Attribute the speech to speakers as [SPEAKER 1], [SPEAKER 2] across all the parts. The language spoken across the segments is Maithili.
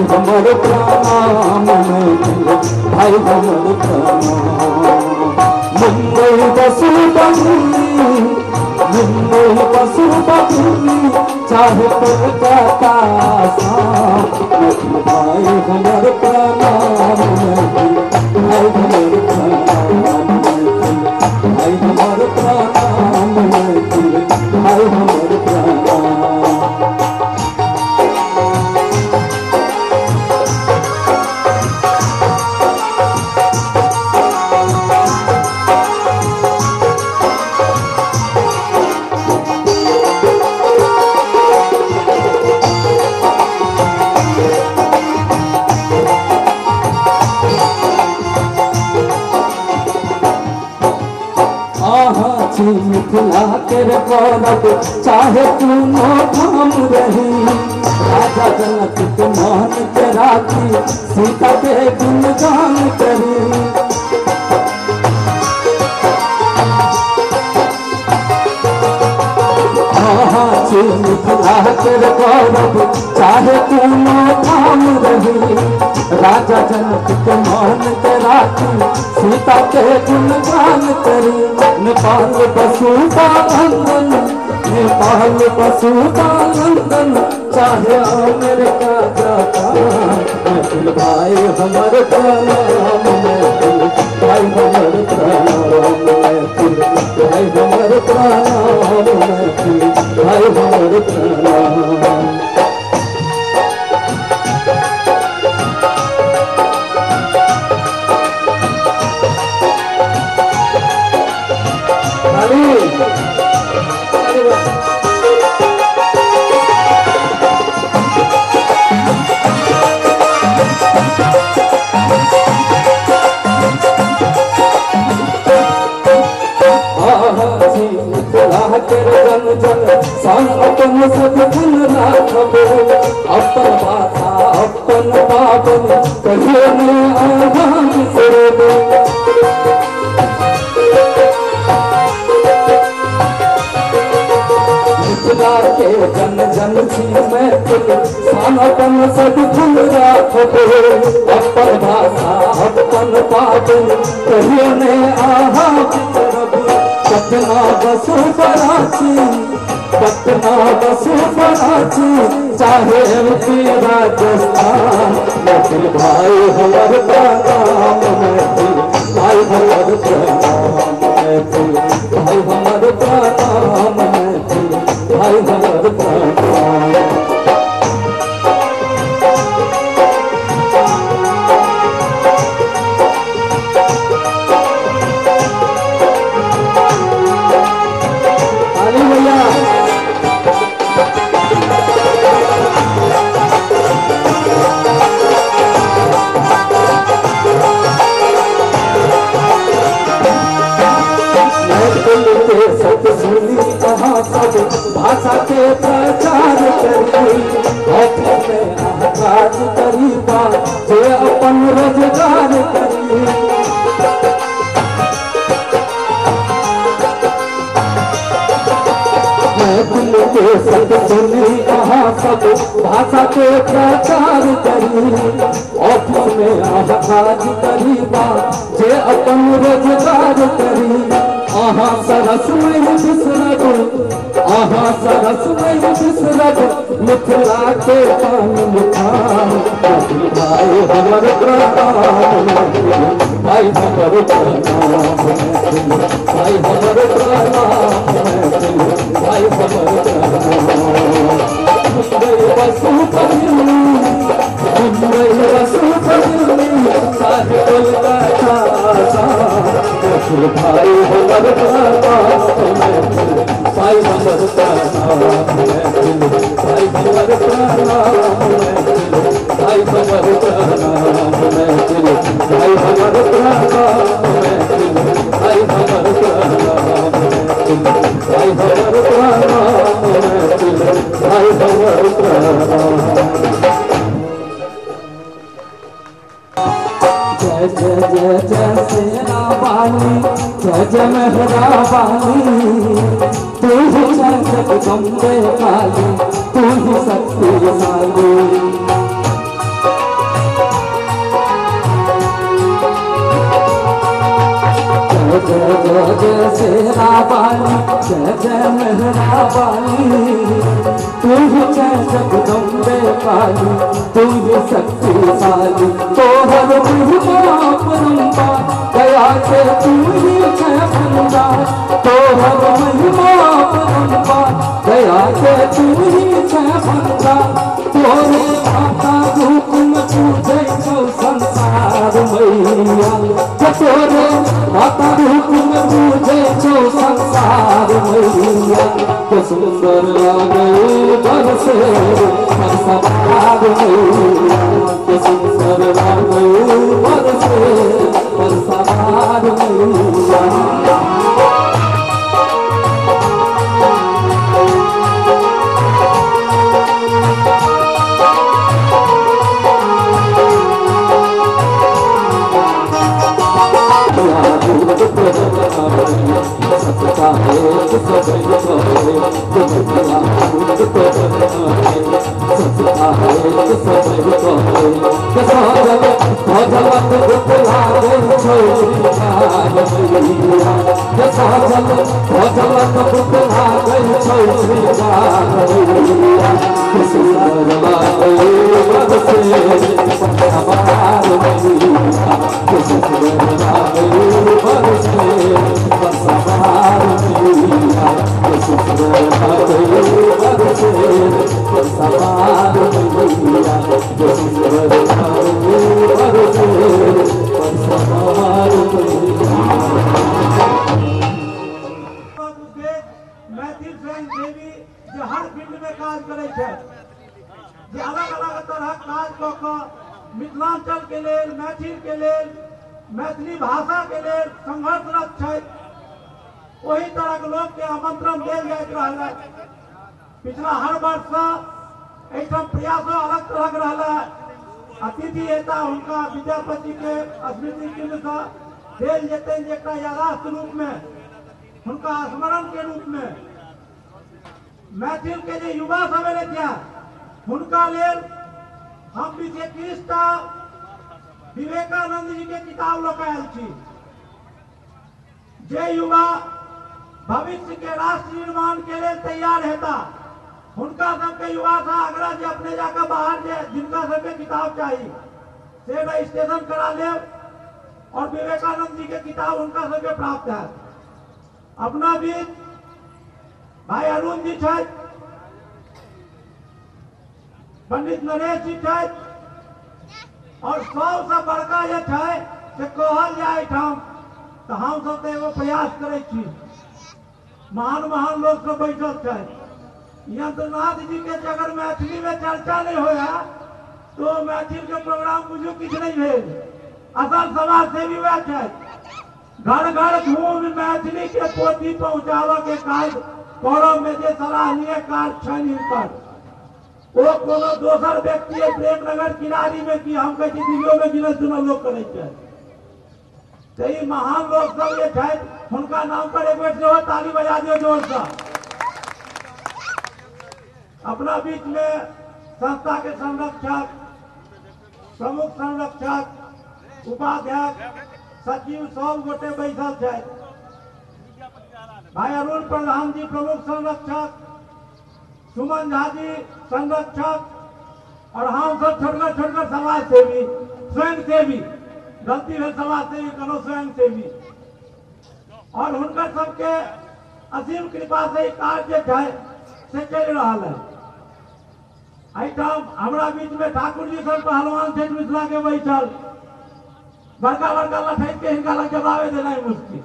[SPEAKER 1] हमर प्रणाम भाई हमर प्रणाम। मुंबई बसु बंगली, मुंबई बसु बंगली, चाहे कोलकाता आसाम, भाई हमर प्रणाम, भाई हमर प्रणाम, भाई हमर प्रणाम, भाई हमर प्रणाम। मिथिला के गौरव चाहे कोनो धाम रही, राजा जनक के मान के राखी, सीता के गुणगान करी। मिथिला के गौरव चाहे कोनो धाम रही, राजा जनक के मान के राखी, सीता के गुणगान करी। नेपाल बसुता लंदन, नेपाल बसुता लंदन, चाहे अमेरिका जापान, मैथिल भाई हमर प्रणाम, मैथिल भाई हमर प्रणाम, मैथिल भाई हमर प्रणाम, मैथिल भाई हमर प्रणाम। अपन सब गुण राखब, अपन भाषा अपन पावन, कहियो नहि अहाँ बिसरब। मिथिला के जन जन छी मैथिल, शान अपन सब गुण राखब, अपन भाषा अपन पावन, कहियो नहि अहाँ बिसरब। पटना बसु कराची, पटना बसु कराची, चाहे एमपी राजस्थान, मैथिल भाई हमर प्रणाम, मैथिल भाई हमर प्रणाम, मैथिल भाई हमर प्रणाम, मैथिल भाई हमर प्रणाम। भाषा के प्रचार करी, में काज करी बा जे अपन रोजगार करी। मैथिल के सत सुनी अहाँ सब भाषा के प्रचार करी, ऑफिस में अहाँ काज करी बा जे अपन रोजगार करी। अहाँ सरस नहीं बिसरब, अहाँ सरस नहीं बिसरब, मिथिला के पान मुखान, मैथिल भाई हमर प्रणाम, भाई हमर प्रणाम, भाई हमर प्रणाम, भाई हमर प्रणाम। मुंबई बसु बंगली, मुंबई बसु बंगली, चाहे कोलकाता आसाम, मैथिल भाई हमर प्रणाम, भाई हमर प्रणाम, भाई हमर प्रणाम, भाई हमर प्रणाम, भाई हमर प्रणाम, भाई हमर प्रणाम, भाई हमर प्रणाम, भाई हमर प्रणाम। जय जय जय जय सेना। वाली, जय जय मेहरा वाली, तू ही जगदम्बे काली, तू ही शक्तिशाली। जय जय जय जय शेरा वाली, जय जय मेहरा वाली, तू ही जय जगदम्बे काली, तू ही शक्तिशाली। तोहर महिमा अपरंपार, दया के तू ही जय भंडार। तोहर महिमा अपरंपार, दया के तू ही जय भंडार। तोरे माता रूप में पूजे छौ संसार मैया, तोरे माता रूप में पूजे छौ संसार मैया। तो सुंदर लागे बरसे परसवार मैया, तो सुंदर लागे बरसे परसवार मैया।
[SPEAKER 2] मैथिल स्वयंसेवी जो हर फील्ड में काज करै छै, जे अलग अलग तरह काज कऽ कऽ मिथिलांचल के लेल, मैथिल के लेल, मैथिली भाषा के लेल संघर्षरत छै, ओहि तरह के लोक के आमंत्रण देल जाइत रहल है। पिछला हर वर्ष एहिठाम प्रयासो अलग तरह के रहल है। अतिथि एता हुनका विद्यापति के स्मृति चिन्ह से देल जेतै जे एकटा यादाश्त रूप में, हुनका स्मरण के रूप में। मैथिल के जे युवा सब एलथि हुनका लेल हम 21 टा विवेकानंद जी के किताब लऽ कऽ आयल छी। जे युवा भविष्य के राष्ट्र निर्माण के लेल तैयार हेता हुनका सबके युवा से आग्रह जे अपने जाकर बाहर जे जिनका सबके किताब चाहिए से रजिस्ट्रेशन करा लेब और विवेकानंद जी के किताब हुनका सबके प्राप्त है। अपना बीच भाई अरुण जी छथि, पंडित नरेश जी छथि, और सबसे बड़का जे छै से कहल जाय एहिठाम तो हम सब तो एगो प्रयास करै छी। महान महान लोग सब बैठल छथि। यंत्रनाथ जी के अगर मैथिली में चर्चा नहीं होया तो मैथिल के प्रोग्राम बुझू किछु नहीं भेल। असल समाज सेवी वएह छथि, घर घर घूमि मैथिली के पोथी पहुंचाबऽ के काज करऽ में जे सराहनीय कार्य छनि हिनकर, ओ कोनो दोसर व्यक्ति प्रेमनगर किरारी में की हम कहै छी दिल्लियो में गिनल चुनल लोग करै छै। तऽ ई महान लोग सब जे छथि हुनका नाम पर एक बेर सेहो ताली बजा दियौ जोर से। अपना बीच में संस्था के संरक्षक, प्रमुख संरक्षक, उपाध्यक्ष, सचिव सब गोटे बैसल छथि। भाई अरुण प्रधान जी प्रमुख संरक्षक, सुमन झा जी संरक्षक, और हम सब छोटगर छोटगर समाज सेवी, स्वयं सेवी, गलती भेल समाज सेवी कोनो स्वयं सेवी, और हुनकर सबके असीम कृपा से कार्य जे छै से चलि रहल है। एहिठाम हमरा बीच में ठाकुर जी सब पहलवान छथि मिथिला के बैठल, बड़का बड़का लठैत के हिनका लग जबावे देनाइ मुश्किल।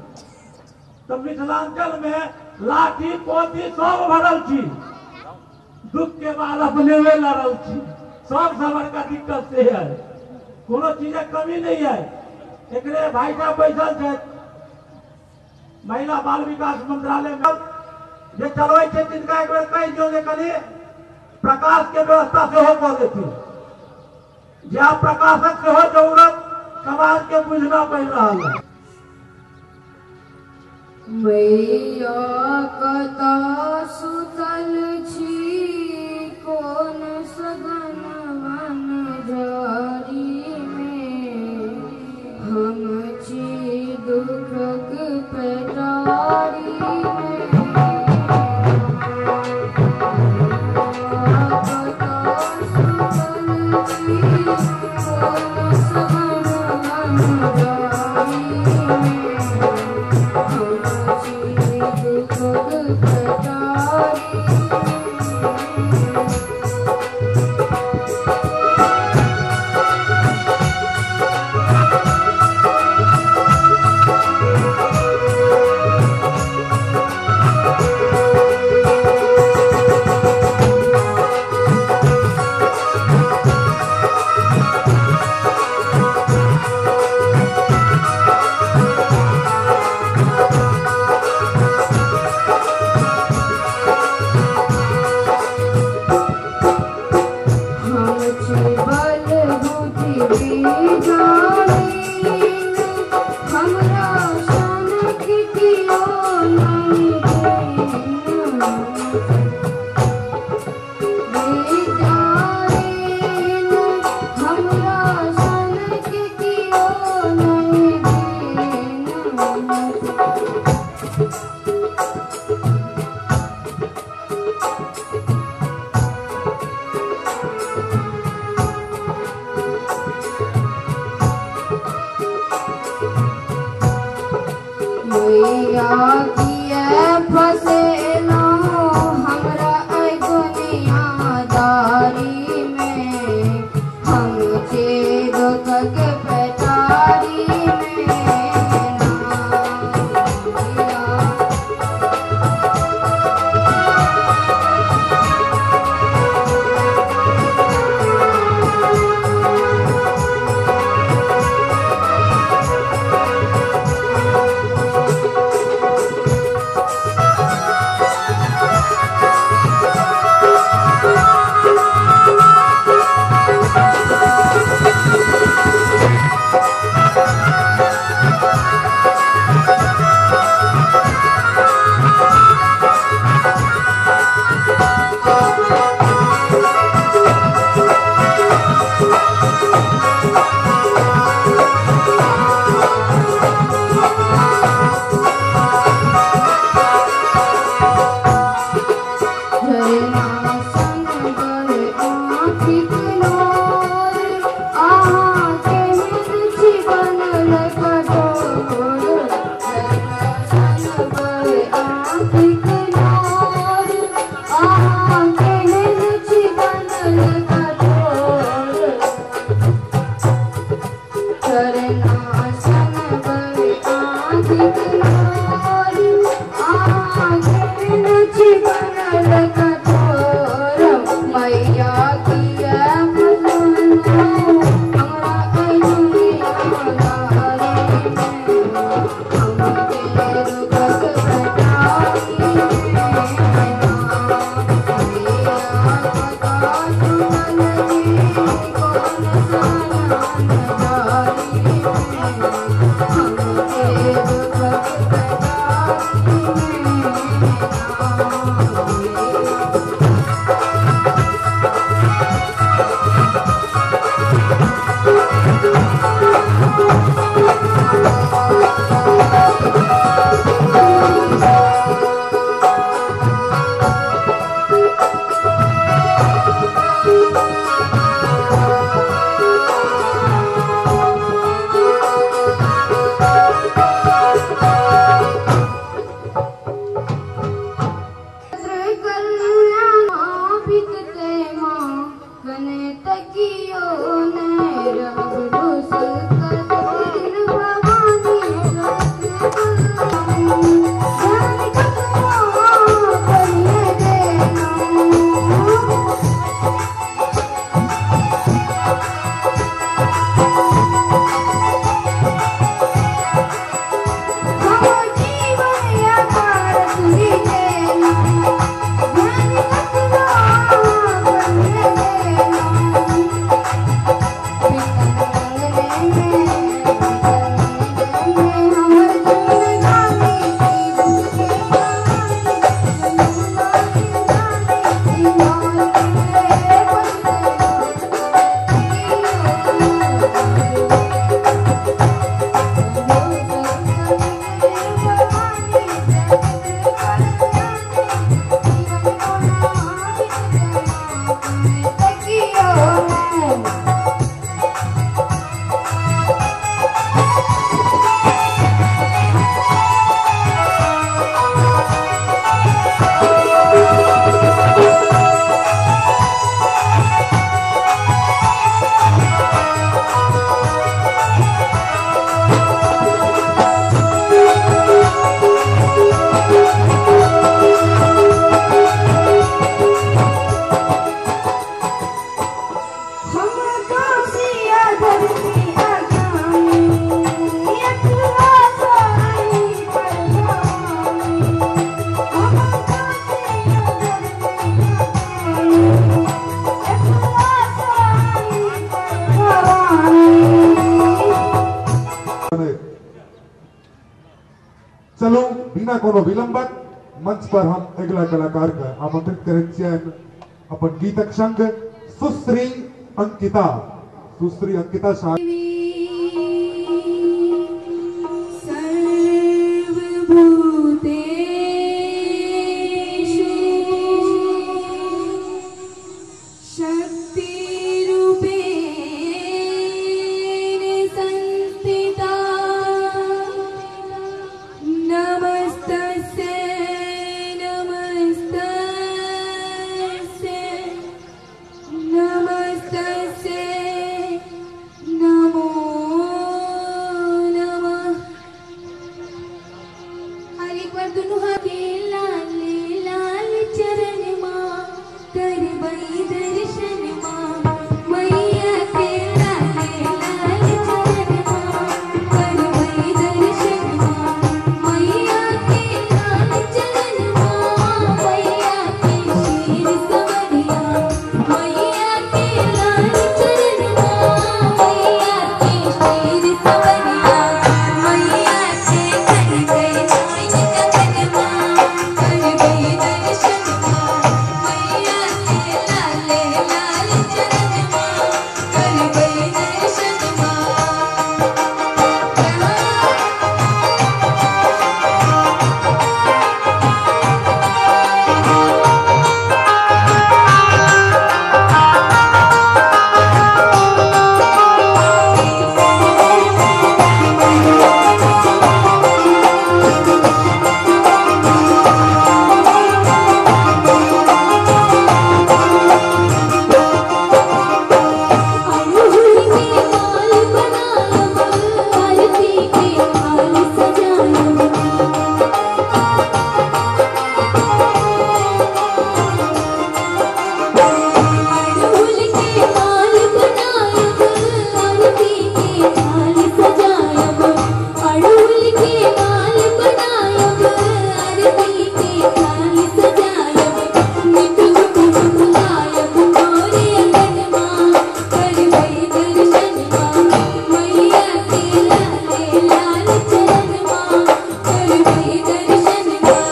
[SPEAKER 2] तो मिथिलांचल में लाठी पोथी सब भरल छी, दुख के बाद अपने में लड़ल छी, सबसे बड़का दिक्कत से है, कोनो चीजक कमी नहीं है। एकरे भाई साहब बैठल छथि महिला बाल विकास मंत्रालय में जे चलबै छै तिनका एक बेर कहि दियौ जे कनि प्रकाश के व्यवस्था सेहो कऽ देथिन, जे आब प्रकाशक सेहो जरूरत समाज के बुझना पड़ि रहल है।
[SPEAKER 3] मैया कतऽ सुतल छी कोन सघन वन झाड़ी में, हम छी दुखक पेटारी में। कतऽ सुतल छी कोन सघन वन झाड़ी में, हम छी दुखक पेटारी में। हम छी बल बुद्धि विद्याहीन, हमरा सन कियो नहि दीन। विद्याहीन, हमरा सन कियो नहि दीन। मैया किए फसेलहुँ हमरा एहि दुनियादारी में, हम छी दुखक पेटारी में ना। मैया झरना सन बहे आँखिक नोर, अहाँ केहन छी बनल कठोर। झरना सन बहे आँखिक नोर, अहाँ केहन छी बनल कठोर। झरना सन बहे आँखिक नोर, अहाँ केहन छी बनल कठोर। मैया किए फसलहुँ हमरा एहि दुनियादारी में, हम छी दुखक पेटारी में ना। मैया कतऽ सुतल छी कोन सघन वन झाड़ी में, हम छी दुखक पेटारी
[SPEAKER 4] चलू बिना कोनो विलंबक मंच पर हम अगिला कलाकार के आमंत्रित करैत छियनि अपन गीतक संग सुश्री अंकिता, सुश्री अंकिता शाह।
[SPEAKER 3] सर्वभूतेषु शक्तिरूपेण संस्थिता नमस्तस्यै नमस्तस्यै नमस्तस्यै नमो नमः। हर एक बार दोनों हाथ के लाल लाल चरण माँ करबई दर्शन माँ, मैया के लाल लाल चरण माँ करबई दर्शन माँ, मैया के लाल चरण माँ, मैया के शीर सवरिया, मैया के लाल चरण माँ, मैया के शीर सवरिया, मैया के कर गई नाइन कंगन माँ करबई दर्शन माँ, मैया के लाल लाल चरण माँ करबई दर्शन माँ। अड़हुल के माल बनायब, आरती के थाल सजायब, अड़हुल के माल बनायब, आरती के थाल सजायब, अड़हुल के माल बनायब, आरती के थाल सजायब, नित हुकुम बुलायब मोरे अंगन माँ करबई दर्शन माँ, मैया के लाल लाल चरण माँ करबई दर्शन माँ।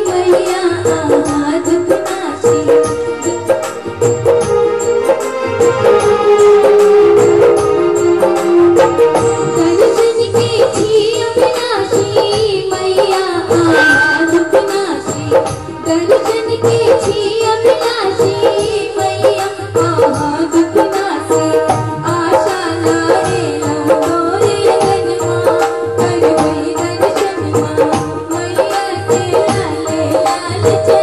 [SPEAKER 3] मैया आवाज नाशी, दर्शन के छी अविनाशी, मैया आवाज नाशी, दर्शन के छी अविनाशी, मैया आवाज नाशी, आशा लागे तोरे अंगन माँ करबई दर्शन माँ, मैया के लाल लाल चरण